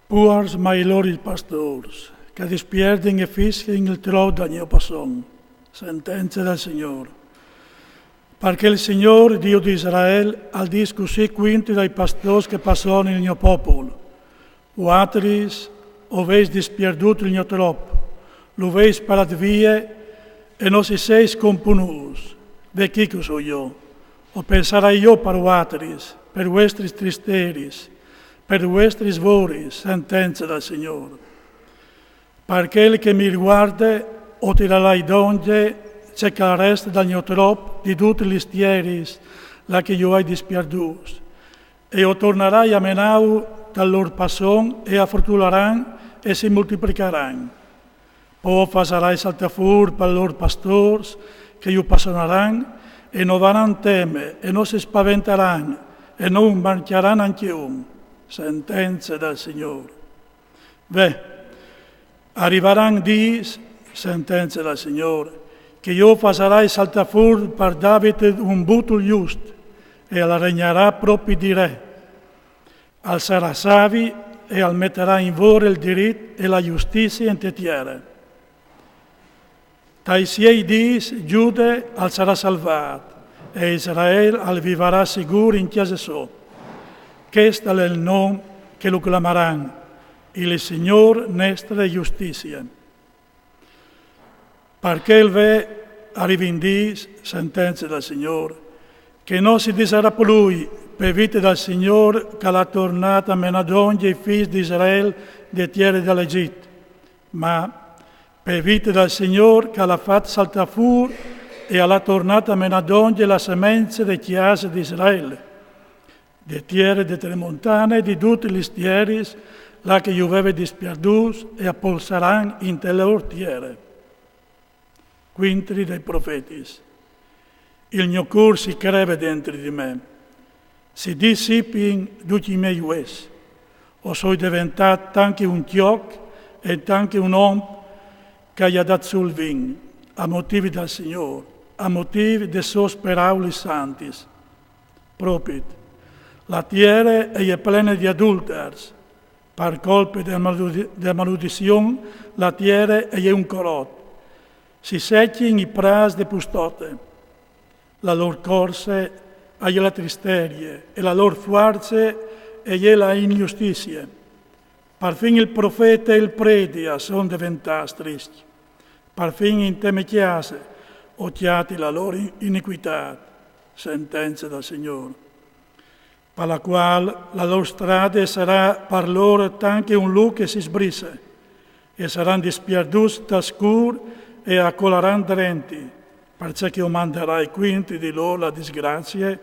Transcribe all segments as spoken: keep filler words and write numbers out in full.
Puars mai lor i pastôrs, che a dispierdin e fischin il trop dal gno passon. Sentence dal Signôr. Parcè il Signôr, Diu di Israel, al dîs cussì cuintri dai pastôrs che a passon il gno popul: Vuatris o vês dispierdût il gno trop, lu vês sparat vie e no si sês compunûts. Ve chi che o soi jo, o pensarai jo par vuatris, par vuestris tristeris, par vuestris voris, sentence dal Signôr. Par chel che mi riguarde, o tirarai dongje ce che al reste dal gno trop di dutis lis tieris là che ju ai dispierdûts, e o tornarai a menâju dal lôr passon, e a frutularan e si multiplicaran. Po o fasarai saltâ fûr par lôr pastôrs, che ju passonaran, e no varan teme, e no si spaventaran, e no marcjaran ancje un. Sentence dal Signôr. Ve, a rivaran dîs, sentence dal Signôr, che jo o fasarai saltâ fûr par David un butul just, e al regnarà propit di re. Al sarà savi e al metarà in vore il dirit e la justizie inte tiere. Tai siei dîs Jude al sarà salvât, e Israel al vivarà sigûr in cjase sô. Chest al è il non che lu clamaran: il Signôr nestre justizie. Parcè il ve, a rivin dîs, sentence dal Signôr, che no si disarà plui: pe vite dal Signôr, che al à tornât a menâ dongje i fîs di Israel de tiere dal Egjit, ma pe vite dal Signôr, che al à fat saltâ fûr e al à tornât a menâ dongje la semence de cjase di Israel, de tiere de tremontane, di dutis lis tieris là che ju veve dispierdûts, e a polsaran inte lôr tiere. Cuintri dai profetis. Il gno cûr si creve dentri di me, si dissipin ducj i miei vues. O soi deventât tant che un cjoc e tant che un om che al à dât sù il vin, a motiv dal Signôr, a motiv des sôs peraulis santis. Propit, la tiere e je plene di adultars, par colpe de maludi-, de maludizion la tiere e je un corot. Si secjin i prâts de pustote. La lôr corse e je la tristerie, e la lôr fuarce e je la injustizie. Parfin il profete e il predi a son deventâts triscj. Parfin inte mê cjase o cjati la lôr inicuitât, sentence dal Signôr. Par la cuâl la lôr strade e sarà par lôr tant che un lûc che si sbrisse, e a saran dispierdûts dal scûr e a colaran drenti, parcè che o mandarai cuintri di lôr la disgrazie,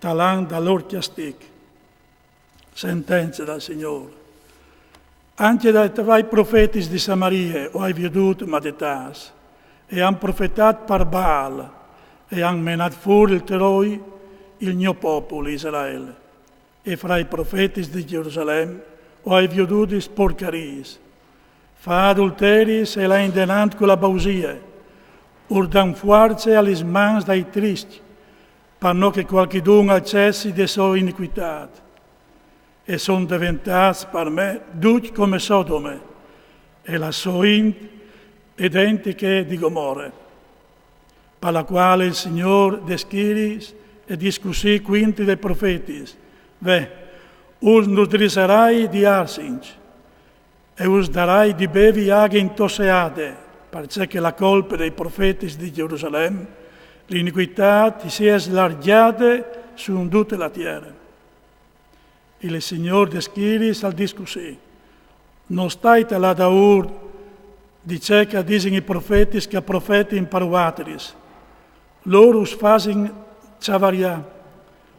talant dal lôr cjastich. Sentence dal Signôr. Ancje dai, tra i profetis di Samarie o ai viodût madetâts, e a àn profetât par Baal, e a àn menât fûr il troi il gno popul Israel. E fra i profetis di Gjerusalem o ai viodudis porcariis, fâ adulteris e lâ indenant cu la bausie, ur dant fuarce a lis mans dai triscj, par no che cualchidun al cessi de sô inicuitât. E son deventâts par me ducj come Sodome, e la sô int identiche di Gomore. Par la cuâl il Signôr des schiriis e dîs cussì cuintri dai profetis: Ve, us nudrissarai di arsinç, e us darai di bevi aghe intosseade, parcè che la colpe dai profetis di Gjerusalem, l'inicuitât, si è slargjade su dute la tiere. Il Signôr des schiriis al dîs cussì: No stait a lâ daûr di ce che a disin i profetis che a profetin par vuatris. Lôr us fasin cjavariâ,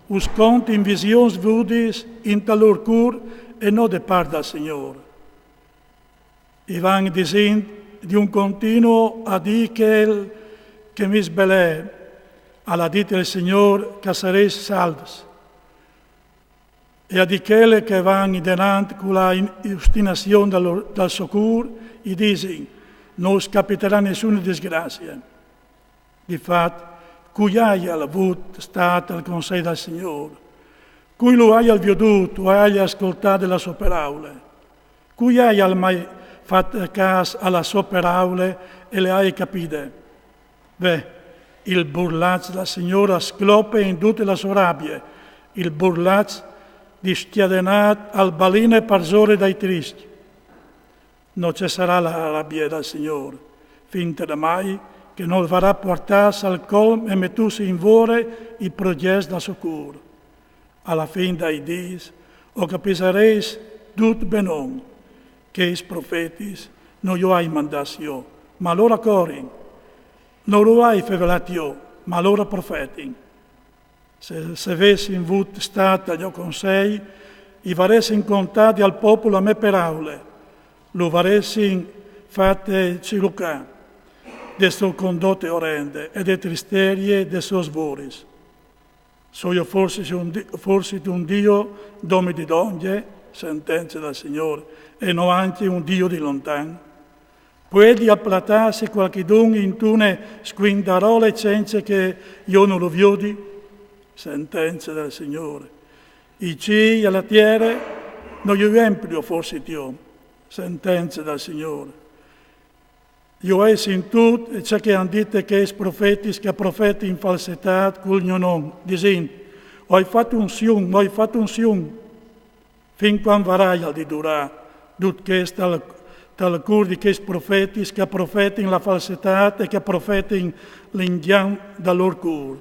us contin visions vudis intal lôr cûr e no de part dal Signôr. I van disint di un continu: a dî chel che mi sbelè, al à dit il Signôr, che a sarês salvs. E a di chel che a van indenant cu la in-, ostinazion dal, dal so cûr, i disin: No us capitarà nissune disgrazie. Di fat, cui aial vût stât al consei dal Signôr? Cui lu aial viodût o aial scoltât la sô peraule? Cui aial mai fat cas a la sô peraule e le ai capide? Ve, il burlaç dal Signôr al sclope in dute la sô rabie, il burlaç discjadenât al baline parsore dai triscj. No cessarà la rabie dal Signôr, fin te demai che nol varà puartâts al colm e metûts in vore i progjets dal so cûr. A la fin dai dîs o capisarês dut benon, che i profetis no ju ai mandâts jo, ma lôr a corin. No lu ai fevelât jo, ma lôr a profetin. Se, se vessin vût stât al gno consei, i varessin contade al popul la mê peraule, lu varessin fate cirucâ de sô condote orende e de tristerie des sôs vuris. Soi jo forsit un Di-, forsit un Dio dome di dongje, sentence dal Signôr, e no ancje un Dio di lontan? Puedial platâsi cualchidun intune scuindarole cence che jo no lu viodi? Sentence dal Signôr. I cîi e la tiere no ju empli forsit jo? Sentence dal Signôr. Jo ai sintût ce che a àn dite chei profetis che a profetin in falsetât cul gno non, disint: «O ai fat unzion, o ai fat unzion.» Fin cuant varaial di durâ dut chest tal, tal cûr di chei profetis che a profetin la falsetât e che a profetin l'ingjamp dal lôr cûr?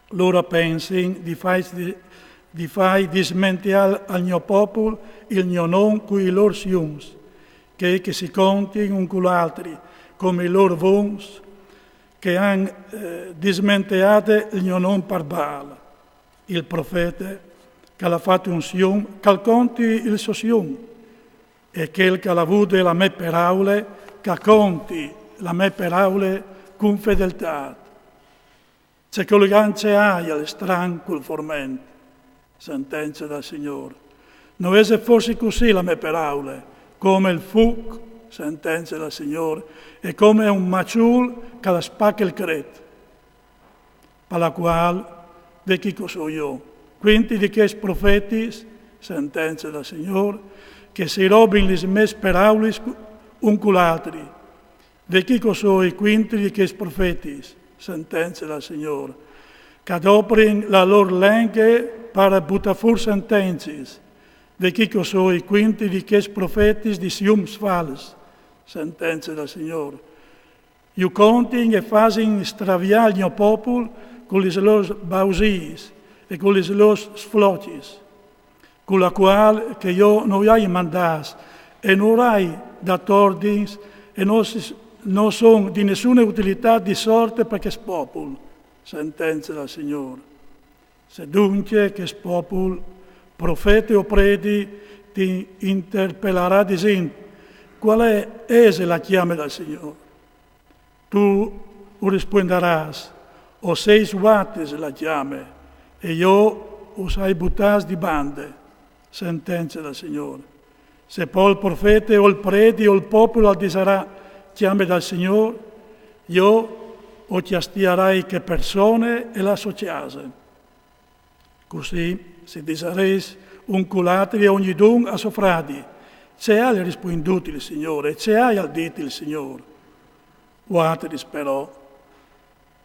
Lôr a pensin di fâi, di, di fâi dismenteâ al gno popul il gno non cui lôr zions, che, che si contin un cul altri, come i lôr vons che a àn, eh, dismenteade il gno non par Baal. Il profete che al à fat unzion, che al conti il so zion, e chel che al à vude la mê peraule, che al conti la mê peraule cun fedeltât. Ce cologance aial stran cul forment? Sentence dal Signôr. No ese forsit cussì la mê peraule, come il fûc, sentence dal Signôr, e come un maçul che al spache il cret? Par la cuâl, ve chi che o soi jo, cuinti di chei profetis, sentence dal Signôr, che si robin lis mês peraulis cu-, un cul altri. Ve chi che o soi, cuinti di chei profetis, sentence dal Signôr, che a doprin la lôr lenghe par butâ fûr sentencis. Ve chi che o soi, cuinti di chei profetis di zions fals, sentence dal Signôr. Ju contin e fasin straviâ il gno popul cu lis lôr bausiis e cu lis lôr sflocis, cu la cuâl che jo no ju ai mandâts e no ju ai dât ordins e no si, no son di nissune utilitât di sorte par chest popul, sentence dal Signôr. Se duncje chest popul, profete o predi, ti interpelarà disint: «Cuale ese la cjame dal Signôr?» Tu o rispuindarâs: «O seis vuatris la cjame, e jo us ai butâts di bande», sentence dal Signôr. Se po il profete o il predi o il popul al disarà: «Cjame dal Signôr», jo o cjastiarai chê persone e la sô cjase. Cussì si disarês un cul altri e ognidun a so fradi: «Ce aial rispuindût il Signôr? Ce aial dit il Signôr?» Vuatris però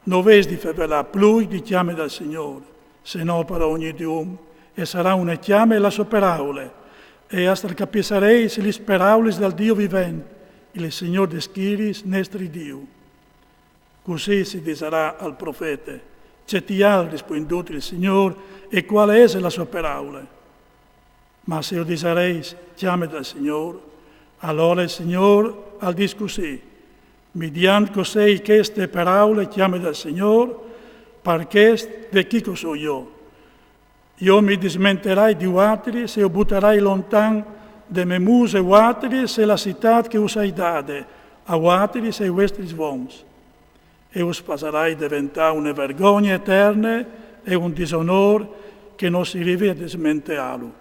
no vês di fevelâ plui di cjame dal Signôr, se no par ognidun e sarà une cjame la sô peraule, e a stracapisarês lis peraulis dal Dio vivent, il Signôr des schiriis, nestri Diu. Cussì si disarà al profete: «Ce ti aial rispuindût il Signôr e cuale ese la sô peraule?» Ma se o disarês: «Cjame dal Signôr», alore il Signôr al dîs cussì: midiant cussì: Cheste peraule, cjame dal Signôr, par chest ve chi che o soi jo. Jo mi dismenterai di vuatris e o butarai lontan de mê muse vuatris e la citât che us ai dade, a vuatris e ai vuestris vons. E us fasarai deventâ une vergogne eterne e un disonôr che no si rivi a dismenteâlu.